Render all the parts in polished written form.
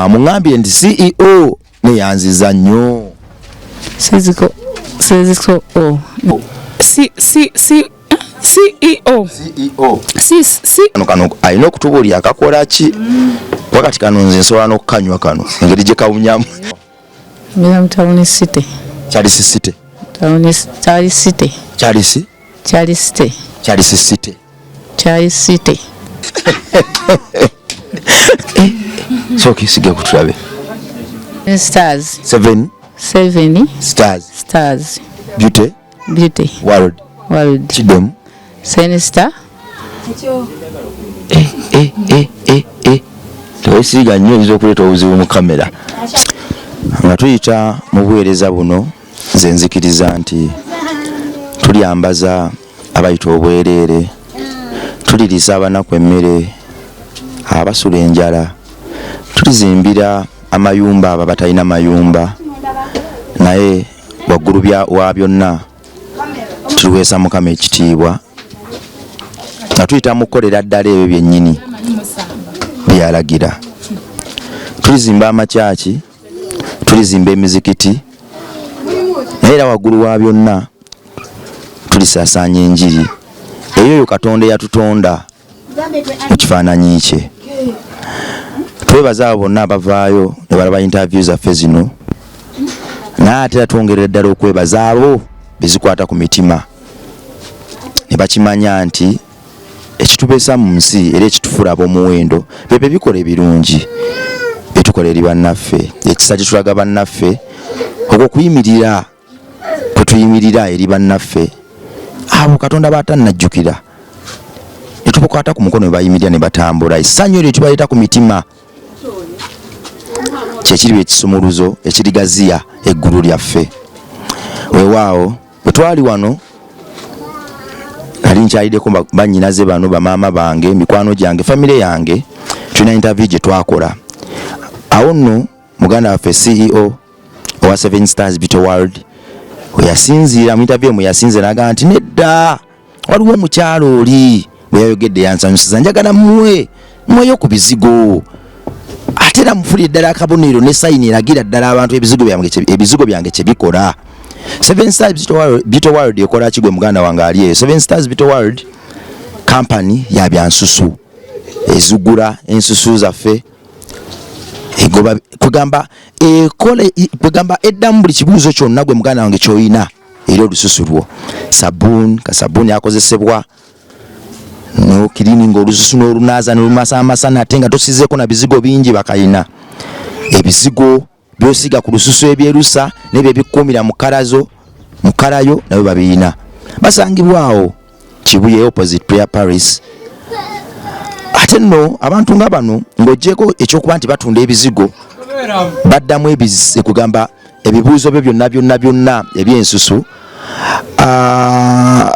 Amuŋambire nti CEO neyanziza nnyo. Siziko siziko o C C C CEO CEO C C kano kano alina okutubuulira akakola ki wakati kano nze nsobola n'okukanywa kano engeri gye kawunyamu. Mbeera mu town city. Charles City. Town Charles City. Charles Charles City. Charles City. Charles City. Sooka esige kutulabe. Stars. 7 7 Stars. Stars. Beauty Beauty World. World. Kidemu. Seven Star. Eh, eh, eh, eh, eh. Tewesiiga nnyo oyinza okuleeta obuzibu mu kamera. Nga tuyita mu buweereza buno nze nzikiriza nti tulyambaza abayita obwereere, tuliriisa abanaku emmere, abasula enjala, tulizimbira amayumba abo abatalina mayumba, naye waggulu wa byonna tuliweesa Mukama ekitiibwa nga tuyita mu kukolera ddala ebyo byennyini byalagira. Tulizimba amakyaki, tulizimba emizikiti, naye era waggulu wa byonna tulisaasaanya enjiri eyo oyo Katonda eyatutonda mu kifaananyi kye. Twebaza abo bonna abavaayo ne balaba interview zaffe zino, naye ate era twongerera ddala okwebaza abo bezikwata ku mitima ne bakimanya nti ekitubeesa mu nsi era ekitufuula ab'omuwendo byebyo ebikola ebirungi byetukola eri bannaffe, ekisa kye tulaga bannaffe, okwo okuyimirira kwe tuyimirira eri bannaffe abo Katonda b'atannajjukira ne tubakwata ku mukono ne bayimirira ne batambula. Essanyu eryo tubaleeta ku mitima kyekiriba ekisumuluzo ekirigaziya eggulu lyaffe. Weewaawo bwe twali wano nali nkyaliddeko bannyinaze bano, bamaama bange, mikwano gyange, famire yange, tulina interview gye twakola. Awo nno muganda waffe CEO owa 7 Stars Beauty World we yasinziira mu interview mwe yasinziira n'agamba nti nedda, waliwo omukyalo oli bwe yayogedde yansanyusiza, njagala muweeyo ku bizigo, ate era mufunire ddala akabonero ne sayini eragira ddala abantu ebizigo byange kye bikola. 7 Stars Beauty World ekola ki gwe muganda wange ali eyo? 7 Stars Beauty World company ya byansusu, ezigula ensusu zaffe, egoba kugamba ekole kugamba eddamu buli kibuuzo kyonna gwe muganda wange ky'olina eri olususu lwo. Sabuni, kasabuni akozesebwa n'okirininga olususu n'olunaaza n'olumasamasa ate nga tosizeeko na bizigo bingi bakayina. Ebizigo by'osiiga ku lususu ebyerusa n'ebyo ebikuumira mu kalazo mu kalayo nabyo babiyina. Basangibwa awo Kibuye opposite Prayer Paris. Ate nno abantu nga bano ng'oggyeeko ekyokuba nti batunda ebizigo, baddamu kugamba ebibuuzo byo byonna byonna byonna ebyensusu,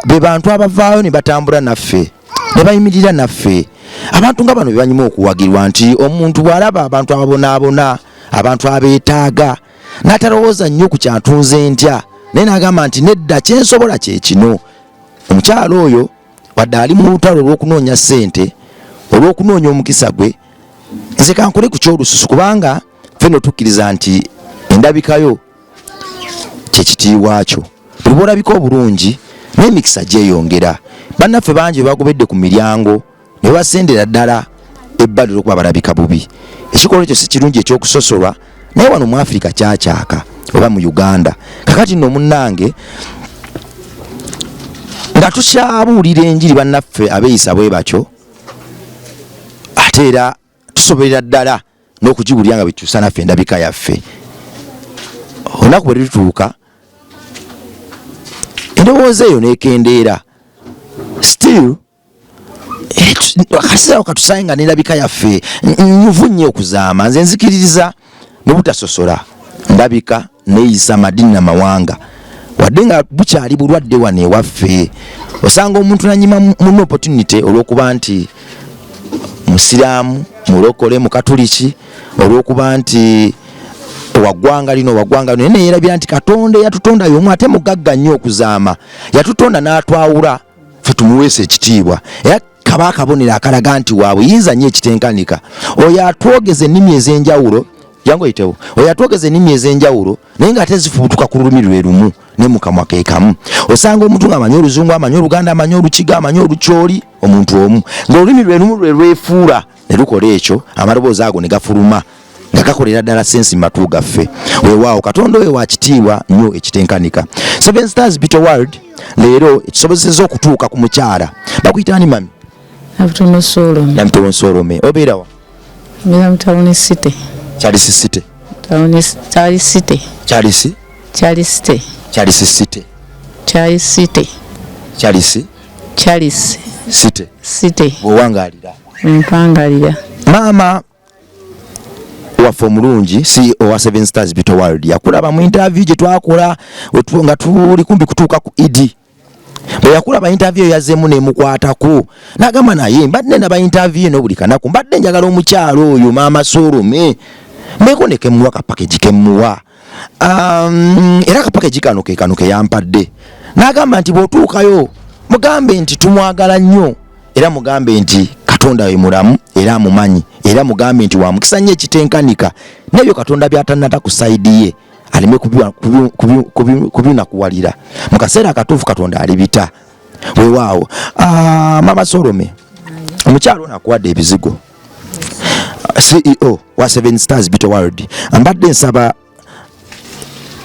be bantu abavaayo ne batambula naffe ne bayimirira naffe. Abantu nga bano be banyuma okuwagirwa nti omuntu bw'alaba abantu ababonaabona, abantu abeetaaga, n'atalowooza nnyo ku kyantunze ntya, naye n'agamba nti nedda, kyensobola kye kino. Omukyalo oyo wadde ali mu lutalo olw'okunoonya ssente, olw'okunoonya omukisa gwe, nze kankole ku ky'olususu, kubanga ffe nno tukkiriza nti endabikayo kye kitiibwa kyo. Buli bw'olabika obulungi n'emikisa gyeyongera. Bannaffe bangi be bagobedde ku miryango ne babasendera ddala ebbali olw'okuba balabika bubi. Ekikolwa ekyo si kirungi eky'okusosolwa, naye wano mu Afrika kyakyaka oba mu Uganda. Kakati nno munnange nga tukyabuulira enjiri bannaffe abeeyisa bwe batyo, ate era tusobolera ddala n'okugiwulira nga bwetukyusa naffe endabika yaffe. Olunaku bwe lutuuka endowooza eyo n'ekendeera, still akaseera katusange nga n'endabika yaffe nyuvu nnyo okuzaama. Nze nzikiririza mu butasosola ndabika neeyisa madini na mawanga, wadde nga bukyali bulwadde wano ewaffe. Osanga omuntu nanyima muno opportunity olw'okuba nti musiraamu, mulokole, mukatuliki, olw'okuba nti owaggwanga lino, owaggwanga lino, naye neyerabira nti Katonda eyatutonda y'omu ate mugagga nnyo okuzaama. Yatutonda n'atwawula ffe tumuweesa ekitiibwa, era kaba akabonero akalaga nti wa buyinza nnyo ekitenkanika. Oyo atwogeza ennimi ez'enjawulo Jangu oyitewo. Oyo atwogeza ennimi ez'enjawulo naye ng'ate zifubutuka ku lulimi lwe lumu ne mu kamwa ke kamu. Osanga omuntu ng'amanyi Oluzungu, amanyi Oluganda, amanyi Olukiga, amanyi Olukyoli, omuntu omu ng'olulimi lwe lumu lwe lwefuula ne lukola ekyo, amaloboozi ago ne gafuluma nga gakolera ddala sensi mu matu gaffe. Weewaawo Katonda oyo wa kitiibwa nnyo ekitenkanika. Seven Stars Beauty World leero ekisobozesezza okutuuka ku mukyala. Bakuyita ani mami? Nabutono Solome. Nabutono Solome. Obeera wa? Mbeera mu Town City. Charles City. Town Charles City. Charles? Charles City. Charles City. Charles City. Charles? Charles City. City. Bw'owangalira. Mpangalira. Maama waffe omulungi CEO wa Seven Stars Beauty World yakulaba mu interview gye twakola nga tuli kumpi kutuuka ku Idi. Bwe yakulaba interview yazzeemu n'emukwatako n'agamba, naye mbadde ndaba interview eno buli kanaku, mbadde njagala omukyalo oyo maama Solome mbeeko ne kemuwa ka package kemuwa. Era ka package kano ke kano ke yampadde. N'agamba nti bw'otuukayo mugambe nti tumwagala nnyo, era mugambe nti Katonda we mulamu era amumanyi, era mugambe nti wa mukisa nnyo ekitenkanika n'ebyo Katonda by'atannata ku sayidi ye aleme kubinakuwalira mu kaseera akatuufu Katonda alibita. Weewaawo. Maama Solome, omukyalo ono akuwadde ebizigo, CEO wa Seven Stars Beauty World. Mbadde nsaba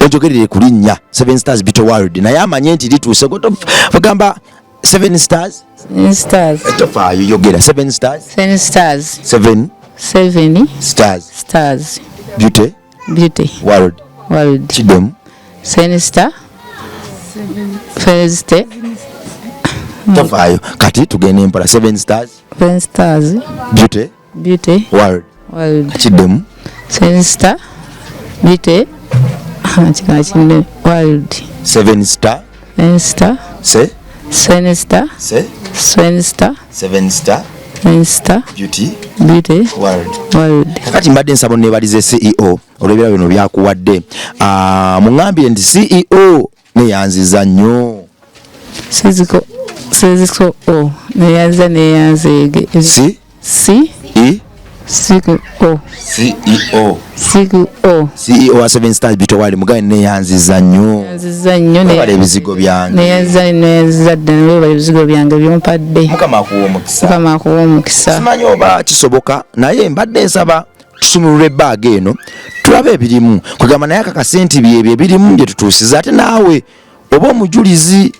ojogerere ku linnya Seven Stars Beauty World naye amanye nti lituuse. Bagamba Seven Stars? Seven Stars. Tofaayo, yogera Seven Stars. Seven Stars. Seven. Seven Stars. Stars. Beauty. Beauty. World. World. Kidemu. Seven Star. First. Tofaayo. Kati tugende mpola. Seven Stars. Seven Stars. Beauty. Beauty. World. World. Kidemu. Seven Star. Beauty. World. Seven Star. Seven Star. Se. Seven Star. Se. Seven Star. Seven Star. Seven Star. Beauty. Beauty. World. World. Kakati mbadde nsaba onneebalize CEO olw'ebirabo bino byakuwadde. Muŋŋambire nti CEO neyanziza nnyo. Siziko siziko o neyanza neyanzeege. C C E C O CEO C O CEO wa Seven Stars Beauty World mugaye neyanziza nnyo. Neyanziza nnyo. Webale ebizigo byange. Neyanziza neyanziza ddala webale ebizigo byange byompadde. Mukama akuwa omukisa. Mukama akuwa omukisa. Simanyi oba kisoboka naye mbadde nsaba tusumulule ebbaaga eno tulabe ebirimu, kwegamba naye akakase nti byebyo ebirimu bye tutuusiza, ate naawe oba omujulizi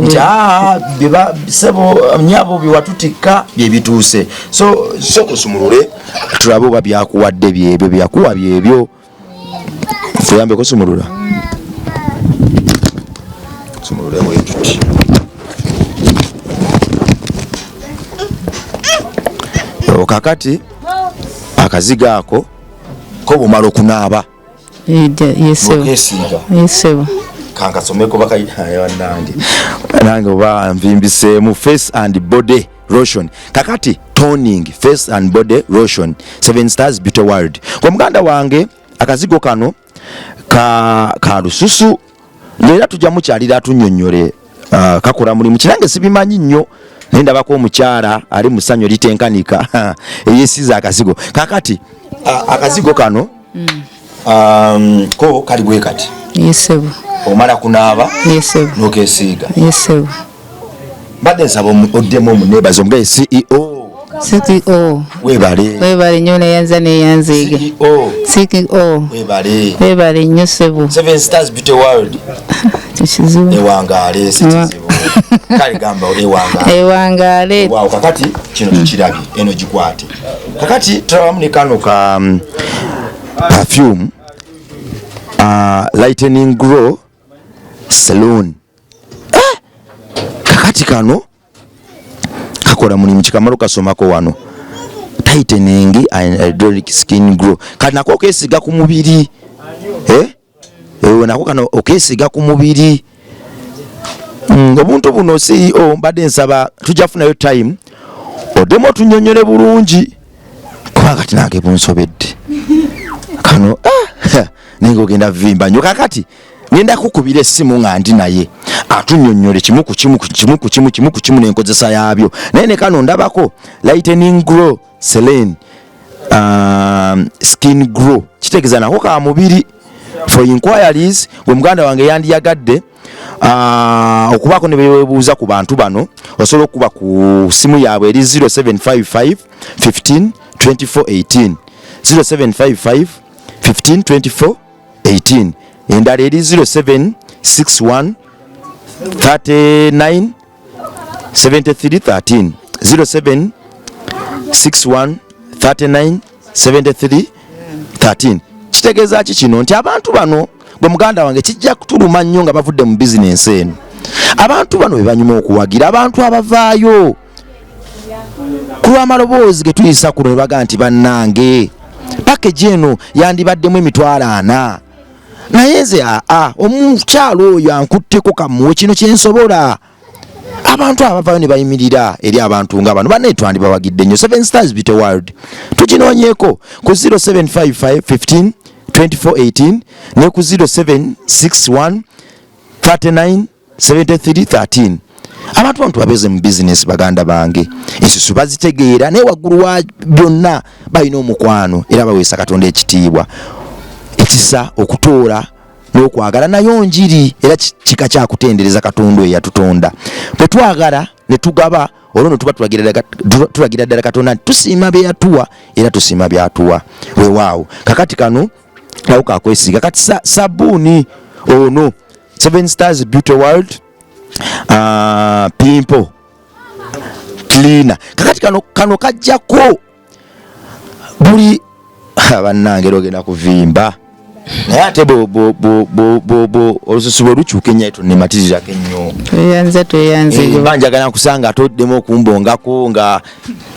nti sebo nyabo byewatutikka bye bituuse. So kusumulule tulabe oba byakuwadde byebyo byakuwa byebyo. Tuyambe kusumulula. Sumulule bwe tuti. Kakati akazigo ako ko bw'omala okunaaba Okesiiga. Kankasomeko bannange nange oba nvimbiseemu face and body lotion. Kakati toning face and body lotion Seven Stars Beauty World. Kwa muganda wange akazigo kano ka lususu leero tujja mukyalira atunnyonnyole kakola mulimu kirange sibimanyi nnyo naye ndabako omukyala ali mu ssanyu eritenkanika eyeesiiza akazigo. Kakati akazigo kano ko kali bwe kati. Yesebo. Omala kunaaba Yesebo. n'okeesiiga. Yesebo. Mbadde nsaba oddemu omuneebaze omugaye CEO. CEO. Webale. Webale nnyo neyanza neyanzeege. CEO. CEO. Webale. Webale nnyo ssebo. Seven Stars Beauty World. Kizibu. Ewangaale si kizibu. Kale gamba ewangaale. Ewangaale. Waawo kakati kino tukirabye eno gikwate. Kakati tulabamu ne kano ka perfume lightening glow saloon. Kakati kano kakola mulimu kikamalo kasomako wano. Tightening and hydraulic skin glow. Kati nako okesiga ku mubiri. Nako kano okesiga ku mubiri. Obuntu buno CEO mbadde nsaba tujja funayo time oddemu otunnyonnyole bulungi kubanga kati nange bunsobedde. Kano naye ogenda vimba nnyo. Kakati ngenda kukubira essimu nga ndi naye atunnyonnyole kimu ku kimu ku kimu ku kimu kimu ku kimu n'enkozesa yaabyo. Naye ne kano ndabako lightening glow selene. Skin grow kitegeeza nako ka mubiri. For inquiries, gwe muganda wange yandiyagadde okubaako ne bewebuuza ku bantu bano, osobola okuba ku simu yaabwe eri 0755 15 24 18, 0755 15 24 18. Endala eri 0761 39 73 13, 07 61 39 73 13. Kitegeeza ki kino? Nti abantu bano, gwe muganda wange, kijja kutuluma nnyo nga bavudde mu bizinensi eno. Abantu bano be banyuma okuwagira abantu abavaayo ku lw'amaloboozi ge tuyisa kuno ne bagaa nti bannange, package eno yandibaddemu 400,000, naye nze aa omukyalo oyo ankutteko, kamuwe kino kyensobola. Abantu abavaayo ne bayimirira eri abantu nga bano bannaye twandibawagidde nnyo. Seven Stars Beauty World tukinoonyeeko ku 0755 15 24 18 ne ku 0761 39 73 13. Abantu bano tubabeze mu bizinesi, baganda bange. Ensusu bazitegeera, naye waggulu wa byonna balina omukwano era baweesa Katonda ekitiibwa, ekisa, okutoola n'okwagala. Nayo njiri era kika kyakutendereza Katonda oyo yatutonda. Bwe twagala ne tugaba, olwo no tuba tulagira ddala Katonda nti tusiima bye yatuwa era tusiima byatuwa. Weewaawo, kakati kano nawo kakwesiga. Kati sabbuuni ono Seven Stars Beauty World pimple cleaner, kakati kano kajjako buli bannange era ogenda kuvimba, naye ate olususu bwe lukyuka ennyo tonnematirirako ennyo. Tweyanze, tweyanze. Mba njagala nkusanga ate oddemu okumbongako nga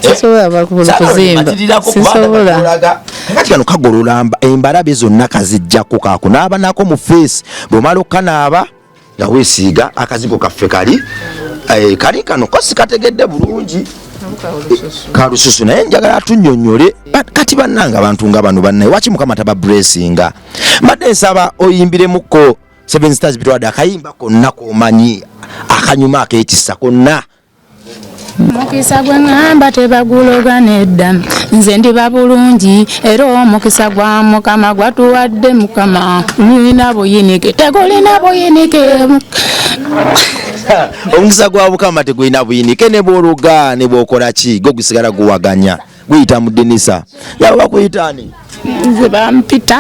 Sisobola kuzimba, sisobola. Kakati kano kagolola embalabe zonna, kazijjako, kakunaaba nako mu face. Bw'omala okukanaaba nga weesiiga akazigo kaffe kali kali kano ko sikategedde bulungi kalususu, naye njagala atunnyonnyole. Kati bannange, abantu nga bano bannaye, waki Mukama tabablessinga? Mbadde nsaba oyimbiremukko Seven Stars bitwadde akayimba konna komanyi akanyuma ak'ekisa konna. Omukisa gwe ŋŋamba tebaguloga nedda, nze ndiba bulungi era omukisa gwa Mukama gwatuwadde Mukama gulina buyinike, tegulina buyinike. Omukisa gwa Mukama tegulina buyinike, ne bwoluga ne bwokola ki, gwo gusigala guwaganya, guyita mu ddinisa. Yaba bakuyita ani? Nze bampita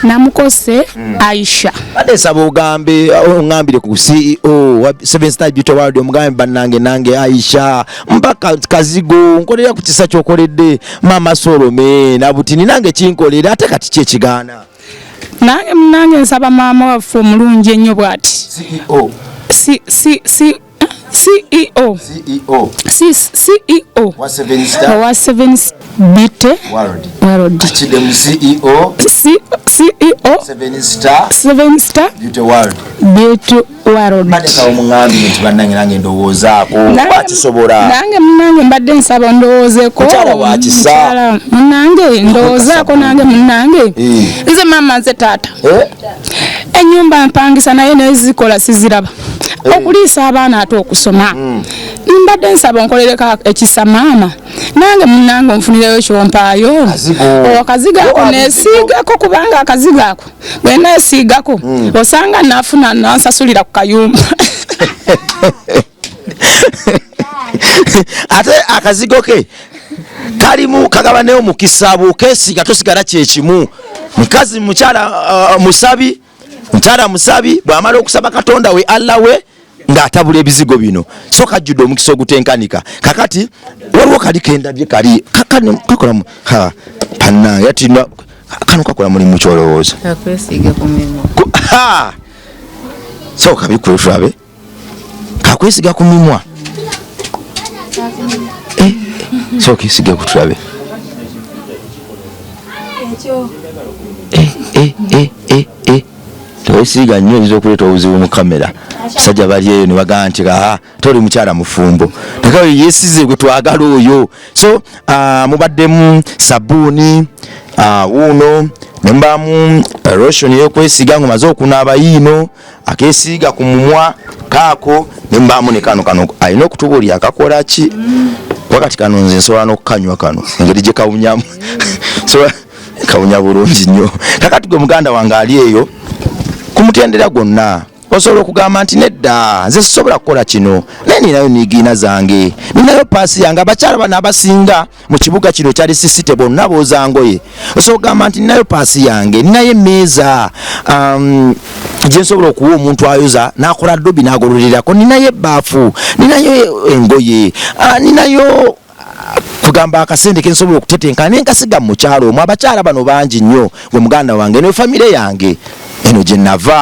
Namukose Aisha. Badde nsaba ogambe, oŋŋambire ku CEO wa Seven Star Beauty World, omugambe bannange, nange Aisha mpaka kazigo nkolera ku kisa kyokoledde Maama Solome Nabutini, nange kinkolera, ate kati ki ekigaana? Nange munange nsaba maama waffe omulungi ennyo bw'ati. CEO. C C C CEO. CEO. C CEO. Wa Seven Star. Owa Seven Beauty World. World. Akidemu, CEO. C CEO. Seven Star. Seven Star. Beauty World. Beauty World. Mbadde nsaba omuŋambire nti bannange, nange ndowoozaako bakisobola. Nange munange mbadde nsaba ndowoozeeko. Mukyala wa kisa. Mukyala, munange ndowoozaako nange munange. Nze maama, nze taata. Ennyumba mpangisa, naye nezikola siziraba, okuliisa abaana ate okusoma. Mbadde nsaba onkolereko ekisa maama, nange munange onfunireyo kyompaayo. Kazigo. Akazigo ako nesiigako, kubanga akazigo ako bwe nesiigako osanga nafuna nansasulira ku kayumba. Ate akazigo ke kalimu kagabaneyo mukisa, bwokesiiga tosigala kyekimu. Mukazi mukyala musabi, mukyala musabi, bw'amala okusaba Katonda we, Allah we, ng'atabula ebizigo bino, so kajjudde omukisa ogutenkanika. Kakati waliwo kali kendabye kali kakola ha bannange, ati kano kakola mulimu kyolowooza? Akwesiiga ku mimwa. Ha! So kabikule tulabe. Kakwesiga ku mimwa. Eh, so kesige ku tulabe. Eh, eh, eh, eh, eh. Tewesiiga nnyo, oyinza okuleeta obuzibu mu kamera. Basajja bali eyo ne bagamba nti aa toli mukyala mufumbo, naye yesize gwe twagala oyo. So mubaddemu sabbuuni wuuno, ne mubaamu lotion ey'okwesiiga ng'omaze okunaaba, yiino akesiiga ku mumwa kaako, ne mubaamu ne kano. Kano alina okutubuulira akakola ki. Kuba kati kano nze nsobola n'okukanywa kano engeri gye kawunyamu. So kawunya bulungi nnyo. Kakati gwe muganda wange ali eyo ku mutendera gwonna, osobola okugamba nti nedda, nze sisobola kukola kino, naye ninayo niigiina zange, ninayo paasi yange. Abakyala bano abasinga mu kibuga kino kyali sisite bonna booza ngoye. Osobola okugamba nti ninayo paasi yange, ninayo emmeeza gye nsobola okuwa omuntu ayoza n'akola dobi n'agololerako, ninayo ebbaafu, ninayo engoye, ninayo kugamba akasente kensobola okutetenkana naye nkasiga mu mukyalo omwo. Abakyala bano bangi nnyo. Gwe muganda wange, eno famire yange eno gye nava.